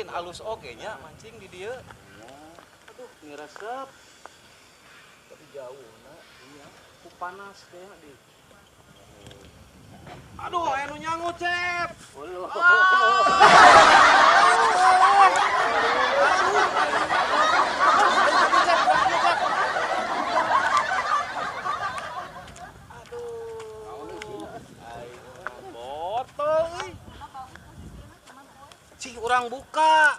Lain alus oge nya mancing di dieu. Aduh, ngiresep. Tapi jauh na. Iya. Ku panas kayaknya di. Aduh, aya nu nyangut, Cep. Aduh. Botol euy. Cih, urang buka.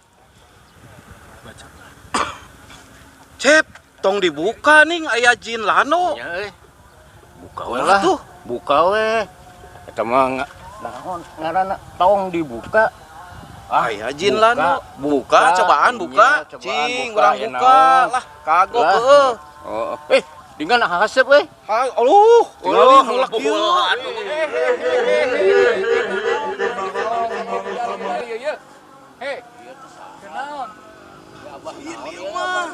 Baca. Cep, tong dibuka nih aya jin lano. Ya euy. Buka we Kumaha lah. tuh? Buka we. Eta mah naon ngaranna tong dibuka. Ah, Aya jin buka, lano. Buka, cobaan buka. Iya, cobaan Cing, buka, urang ya buka. naon. Lah, kagok Lah. heueuh. Oh, eh, dengan hasep euy. Hai, aduh, tingali Aduh, mulak ieu. aduh. Iya, iya. Hei, kenaon? Ini mah.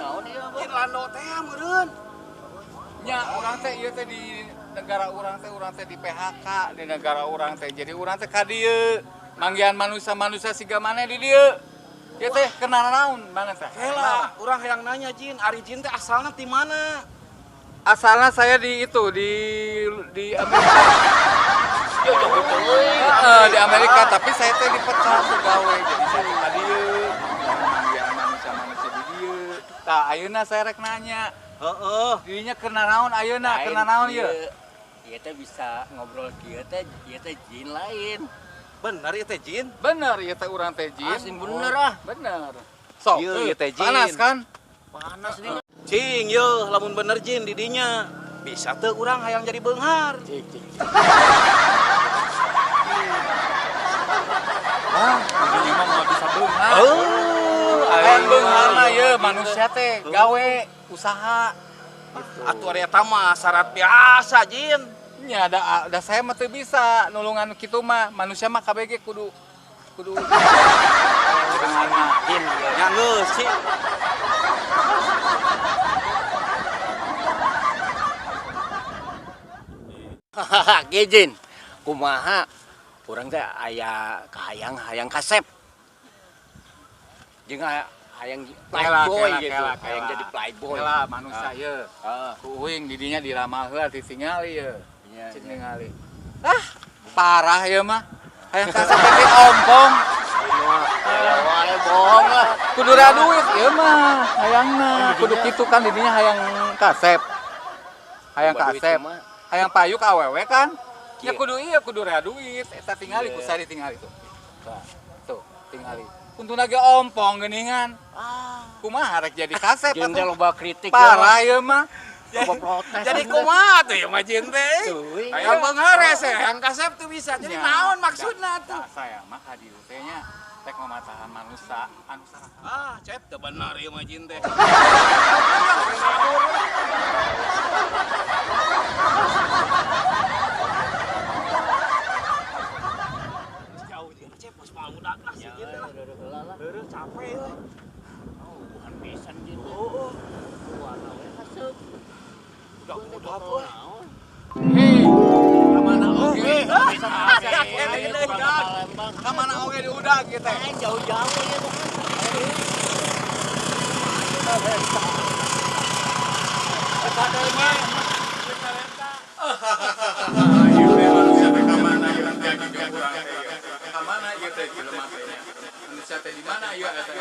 Jin lano teh meureun. Nya urang teh ieu teh di negara urang teh di PHK di negara urang teh. Jadi urang teh ka dieu manggihan manusia-manusia siga maneh di dieu. Ieu teh kenal naon mana teh? Hela, urang hayang nanya jin, ari jin teh asalna ti mana? Asalnya saya di itu di Amerika. Heeh, di Amerika, tapi saya teh dipecat pegawai jadi saya ka dieu. Manggihan manusia-manusia di dieu. Tah ayeuna saya rek nanya, Heeh. dirinya kena naon ayeuna, kena naon ieu? Ieu teh bisa ngobrol kieu teh, ieu teh jin lain. Bener ieu teh jin. Bener ieu teh urang teh jin. Asing bener ah. Bener. Sok, Ieu, ieu teh jin. Panas kan? Panas nih. Cing, yeuh, lamun bener jin di dinya. Bisa teu urang hayang jadi beunghar. Cik, cik. Wah, dirinya mah moal bisa beunghar. Oh, Hayang beunghar mah ieu manusia teh gawe usaha. Atuh ari eta mah syarat biasa jin. Nya ada saya mah teu bisa nulungan kitu mah. Manusia mah KBG kudu kudu beunghar mah. Jin ieu. Ya geus sih. Hahaha, ge jin. Kumaha? Urang teh aya kahayang hayang kasep. Jeung hayang Kela, playboy kela, gitu. kela, Hayang kela. jadi playboy. Kela manusia ieu. Heeh. Ku uing di dinya diramal heula ditingali ieu. Iya, Cik iya. ningali. Ah, parah ieu mah. Hayang kasep teh ompong. Wae bohong lah. Kudu ra duit ieu mah hayangna. Kudu kitu kan di dinya hayang kasep. Hayang Loba duit kasep. mah. Hayang payu ka awewe kan. Ya Iya. kudu iya kudu rea duit. Eta tingali ku Iya. saya ditingali tuh. Tah, tuh tingali. Untungna ge ompong geuningan. Ah. Kumaha rek jadi kasep Jin teh atuh. loba kritik Parah ieu mah. Loba protes. Jadi kumaha tuh ya mah jin teh? Tuh, Hayang beunghar hese, hayang kasep tuh bisa. Jadi Nya. naon maksudna tuh? Da, saya mah ka dieu teh nya rek mamatahan manusia anu salah. Ah, Cep teu bener ieu mah jin teh. Jauh jeung Cep geus moal udag lah si jin teh lah. Heueuh capek euy. Oh, bukan pisan jin teh. Oh, Warna we haseup. udah euy. Hei, ka mana oge? Palembang. Ka mana oge diudag ieu teh? Eh, jauh-jauh ya Ieu teh manusia teh ka mana ieu jadi jeung urang teh ieu? Ka mana ieu teh jelema teh nya? Manusia teh di mana ieu eta?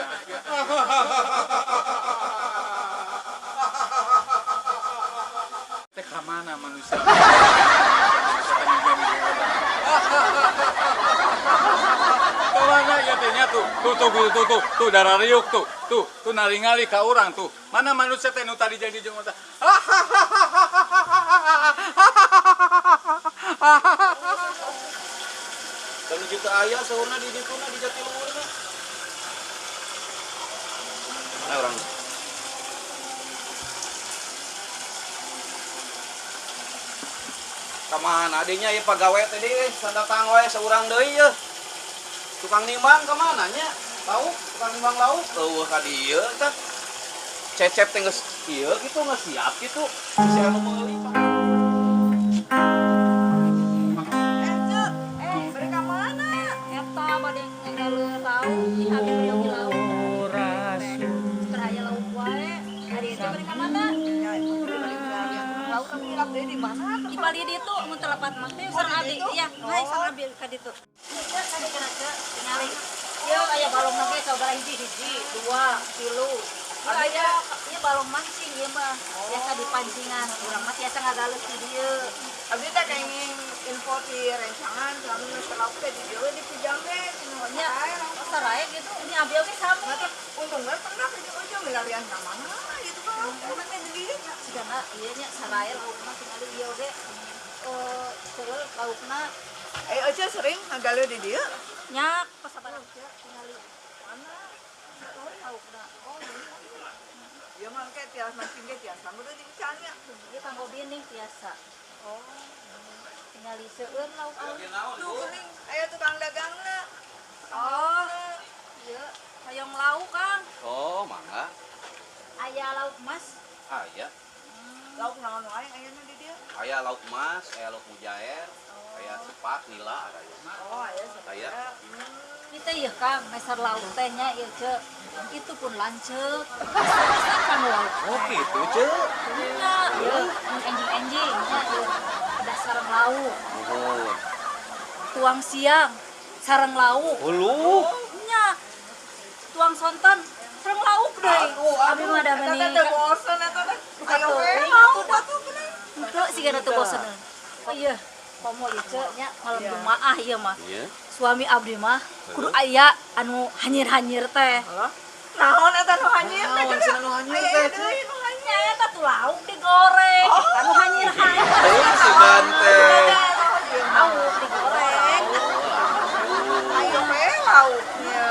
Teh ka mana manusia? Manusia teh jadi Ka mana ieu teh nya tuh? Tuh tuh tuh tuh tuh tuh darah riuk tuh. Tuh, tuh naringali ka urang tuh. Mana manusia teh nu tadi jadi jeung urang teh? Dan nuju teu aya saurna di dituna di Jatiluhurna. Nah, urang Kamana adanya ya pagawe tadi sandatang wae saurang deui yeuh. Tukang nimbang kamana nya? Lauk, tukang nimbang lauk eueuh ka dieu tah. Cecep teh geus ieu kitu geus siap kitu. Si anu meuli. Eh, Cek, Eh, mereka mana? eta bade ngegaleur lauk, ih abi peryogi lauk. laukna. Nya, bade milarian lauk kami hilap deui di mana? Di palih ditu mun teu lepat mah teh sareng abdi. Iya, hai sareng abdi ka ditu. Ieu kade kana teu tingali. Ieu aya balong ge sabaraha hiji-hiji, 2, 3. Aya ieu balong mancing ieu mah. Biasa dipancingan, urang mah biasa ngagaleuh di dieu. Abdi teh kenging info ti rencangan kami nu lauk teh di dieu di Cijambe nya. Sarae gitu, ini abdi oge sami. Untungnya pernah ke ujung milarian ka mana gitu kan. Urang teh di dieu nya. Sigana ieu nya sarae laukna tingali ieu oge. Seueur laukna. Ece sering ngagaleuh di dieu? Nya pasabaraha tingali. Mana? Laukna. Oh, ieu mah engke tiasa mancing ge tiasa mun di nya. Ieu kanggo bining tiasa. Oh. Tingali seueur lauk. Tuh geuning aya tukang dagangna. Oh, ieu hayang lauk, Kang. Oh, mangga. Aya lauk mas? Aya. Lauk naon wae ayana di dieu? Aya lauk mas, aya lauk mujair, aya sepat, nila, aya. Oh, aya sepat. Aya. Ini teh ieu Kang, meser lauk teh nya ieu Ceu. Itu pun lanceuk. Kan lauk. Oh, gitu, Ceu. Nya, ieu mun enjing-enjing nya ieu pedas sareng lauk. Nuhun. Tuang siang sareng lauk. Hulu. Nya. Tuang sonten sareng lauk deui. Abi mah da meuni. Eta teh bosen eta teh. Ayo we lauk atuh geuning. Henteu sigana teu bosen. Oh iya, komo ieu Ceu nya malam Jumaah ieu mah. Suami abdi mah kudu aya anu hanyir-hanyir teh. Naon eta nu hanyir teh? Naon cenah nu hanyir teh? Nya eta tuh lauk digoreng, anu hanyir-hanyir. Teuing sugan teh. Lauk digoreng. Ayo we lauknya.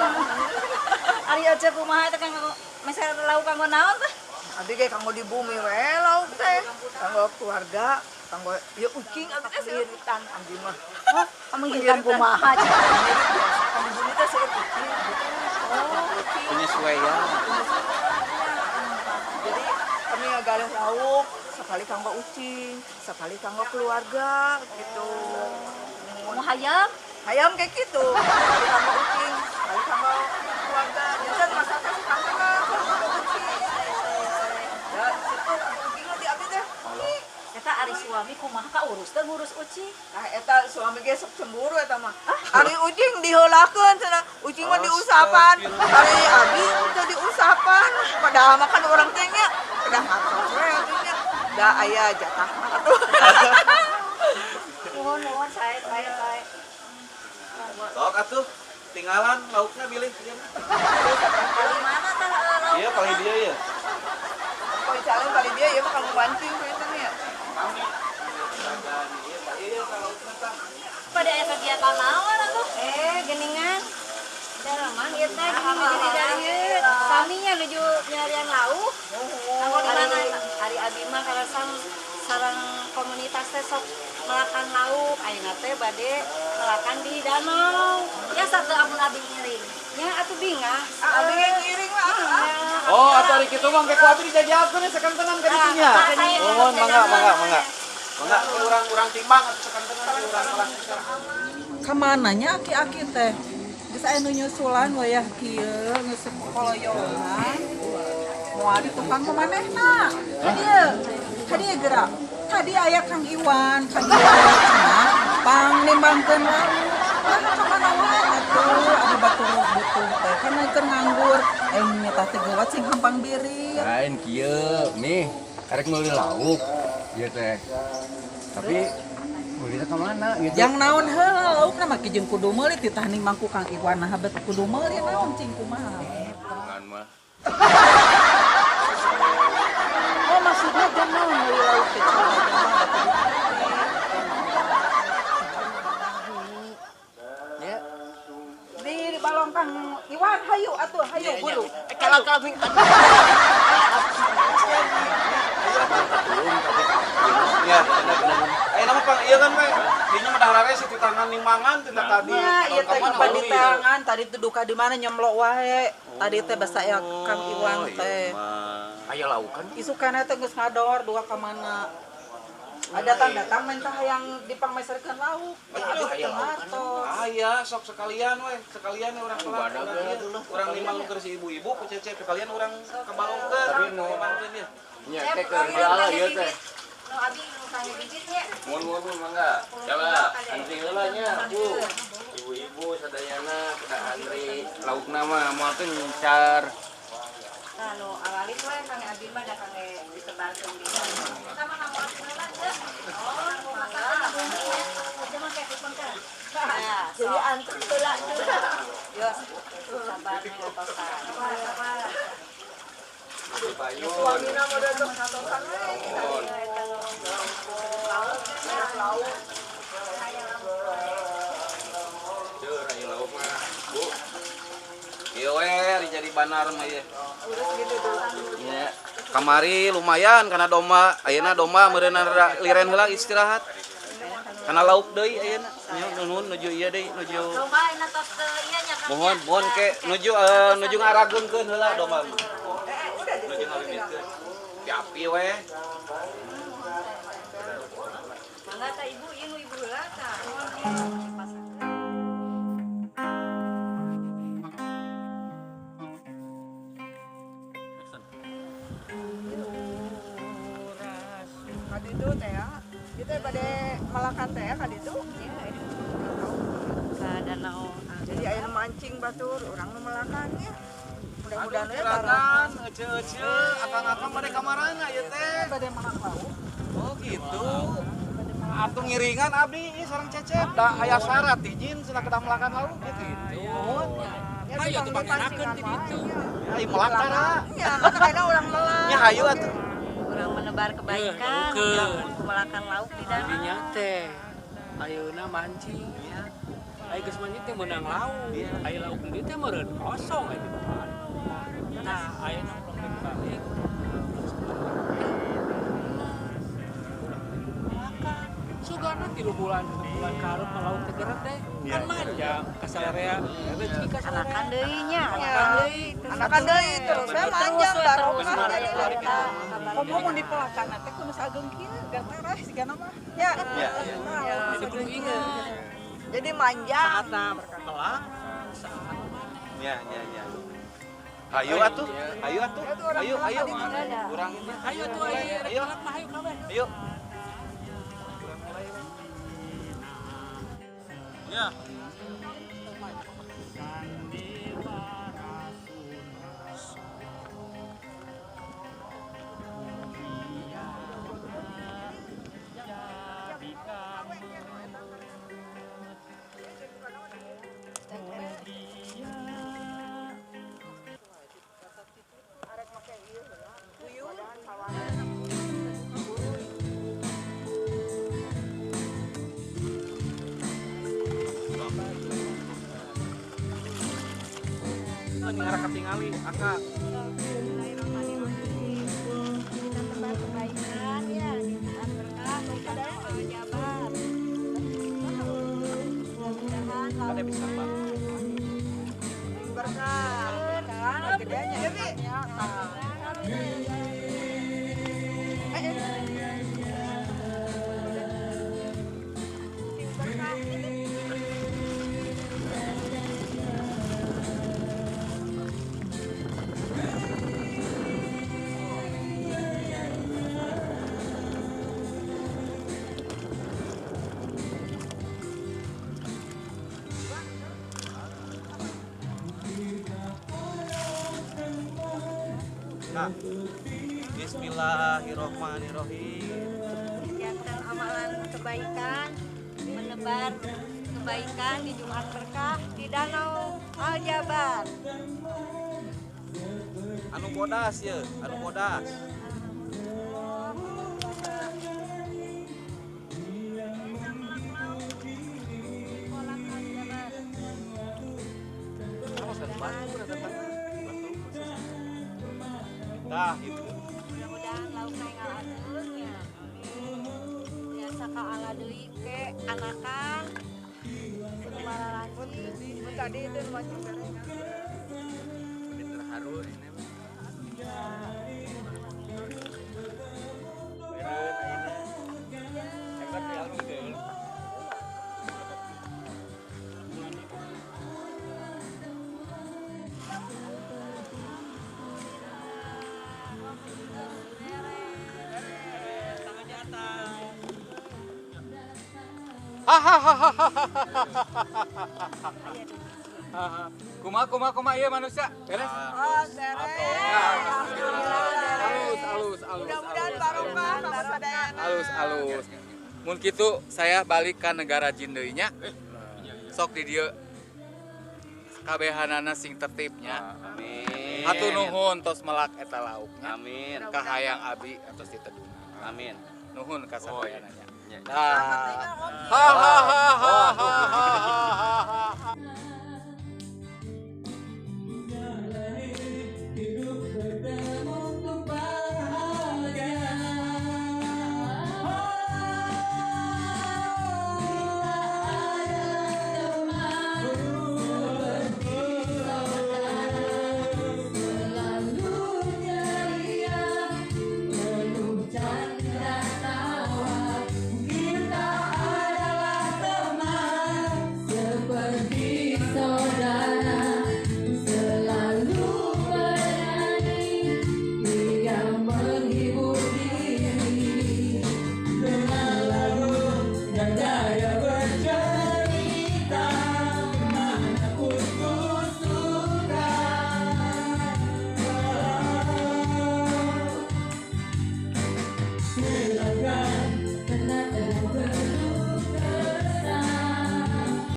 Ari aja kumaha teh kanggo meser lauk kanggo naon teh? Abdi ge kanggo di bumi we lauk teh. Kanggo keluarga, kanggo ieu ucing abdi teh seueur abdi mah. Oh, pamenghitan kumaha cik? Kanggo di bumi teh seueur ucing. Oh, penyesuaian. Jadi kami ngagaleuh lauk sekali kanggo ucing, sekali kanggo keluarga gitu. Mau hayam? Hayam kayak gitu. Sekali kanggo ucing, sekali kanggo keluarga. Jadi kan masaknya sekanggo kanggo ucing. Ya, situ ucing di abdi teh. Eta ari suami kumaha ka urus teh ngurus ucing? Nah, eta suami ge sok cemburu eta mah. Ari ucing diheulakeun cenah, ucing mah diusapan. Ari abi teu diusapan. Padahal mah kan urang teh nya pedah ngatos we atuh nya. Da aya jatah mah atuh. Nuhun nuhun sae sae sae. Sok atuh tinggalan laukna bilih ieu. Kali mana tah lauk? Iya, kali dia ya. Kali calon kali dia ieu mah kanggo mancing punten ya. Kami iya kalau tentang pada aya kegiatan naon atuh? Geningan. Dalamang ieu teh geuning nuju di dieu. Saminya nuju nyarian lauk. Kanggo di mana eta? Ari abi mah kaleresan sareng komunitas teh sok melakan lauk, ayeuna teh bade melakan di danau. Biasa teu amun abi ngiring. Nya atuh bingah. Abi ge ngiring lah. Oh, atuh ari kitu mah engke ku abi dijajakeun ya sakantenan ka ditu nya. Nuhun, mangga mangga mangga. Mangga urang-urang timbang atuh sakantenan urang kelas. Kamananya aki-aki teh? Geus aya nu nyusulan wayah kieu geus koloyohan. Moal di tukang manehna. Ka dieu. Ka dieu geura. Tadi aya Kang Iwan, Kang Iwan cenah pangnimbangkeun lauk. Nah, ka mana wae atuh anu batur butuh teh kan keur nganggur. Nyata teh geuwat sing hampang birit. Lain kieu, nih arek meuli lauk ieu teh. Tapi meulina ka mana gitu. Jang naon heula laukna mah jeung kudu meuli titah ning mangku Kang Iwan nah bet kudu meuli naon cing kumaha. Ngan mah. Oh maksudnya jang naon meuli lauk teh coba. Ya. Di balong Kang Iwan hayu atuh hayu buru. Kalau Ya, bener-bener. Ayeuna mah pang ieu kan we. Dinya mah dahar si tangan nimbangan tina tadi. Ya, ieu teh kapan di tangan, tadi teh duka di mana nyemlok wae. Tadi teh basa ya Kang Iwan teh. Aya laukan. Isukana teh geus ngador dua ka mana. Ada datang minta hayang dipangmeserkeun lauk. Aduh, aya laukan. Aya sok sekalian we, sekalian we urang kelar. Urang nimbang keur si ibu-ibu ku cecep sekalian urang kabalongkeun. Tapi nu nimbangkeun ya. Nya teh keur heula ieu teh. Nu abi nu kangge bibitnya. Mun mangga. Coba antri heula nya, Bu. Ibu-ibu sadayana kuda antri laukna mah moal teh ngincar. Nah, nu awalit we kangge abi mah da kangge disebarkeun di. Eta mah kanggo abi heula teh. Oh, nu masakan bumi nya. Aja mah kayak pengker. Nah, jadi antri heula teh. Yo, sabar ngatosan. Sabar. Payun. Suamina modal tos ngatosan we. Lauk. Deur aya lauk mah, Bu. Ieu we ari jadi banar mah ieu. Urus gitu tuh. Nya, kamari lumayan kana domba, ayeuna domba meureunna liren heula istirahat. Kana lauk deui ayeuna. Nya nuhun nuju ieu deui nuju. Domba ayeuna tos teu ieu nya Kang. Mohon ke nuju nuju ngarageungkeun heula domba mah. Nuju ngabibitkeun. Piapi we. Mangga tah ibu, ieu nu ibu heula tah. Kaditu teh ya. Itu bade malakan teh ya kaditu. Ka danau. Jadi aya mancing batur urang nu melakan nya. Mudah-mudahan we juragan, ece-ece, akang-akang bade kamarana ieu teh. Bade malak lauk. Oh gitu. Atuh ngiringan abdi ieu sareng Cecep da aya syarat izin cenah kedah melakan lauk gitu. Nuhun. Hayu atuh pangenakeun ti ditu. Hayu melak tara. Nya, mata urang melak. Nya hayu atuh. Urang menebar kebaikan, melakan lauk di danau. Dinya teh ayeuna mancing. Aya geus mancing teh meunang lauk. Aya lauk di dieu teh meureun kosong aya di depan. Nah, ayeuna urang teh balik. Melakan. Sugana 3 bulan, 3 bulan karep lauk teh gerek deh. Kan manjang ka salarea, rezeki ka salarea. Anakan deui nya, anakan deui. Anakan deui terus we manjang barokah jadi Komo mun dipelakan teh kudu sageung kieu, gatareh sigana mah. Ya. Ya. Jadi kudu inget. Jadi manjang. Saatna melak, saatna maneh. Ya, ya, ya. Ayo atuh, ayo atuh, ayo, ayo. Urang ayo atuh ayo, ayo, melak mah ayo kabeh. Ayo. Ya. Ngarah katingali akak. Kita tebar kebaikan ya, di saat berkah di danau Aljabar. Mudah-mudahan Ada bisa bang. Berkah. Berkah gedenya ya, Bi. Nah, Bismillahirrohmanirrohim. Kegiatan amalan kebaikan, menebar kebaikan di Jumat Berkah di Danau Aljabar. Anu bodas ya, anu bodas. Nah, gitu. Mudah-mudahan lauk naik ngalakeun ya. Amin. Biasa ka ala deui ke anakan. Kudu maralaci. Mun tadi itu mancing gorengan. Ini terharu ini mah. Meureun ayeuna. Hebat ya alhamdulillah. Beres. Hahaha. Kumaha kumaha kumaha ieu manusia? Beres? Oh, beres. Alhamdulillah. Alus alus alus. Mudah-mudahan barokah kamu sadayana. Alus alus. Mun kitu saya balik ka negara jin deui nya. Sok di dieu kabehanana sing tertibnya. Amin. Hatur nuhun tos melak eta lauknya. Amin. Kahayang abi atos ditedungan. Amin. Nuhun ka sadayana nya. Iya. Nah. Ha ha ha ha ha ha ha. Yeah.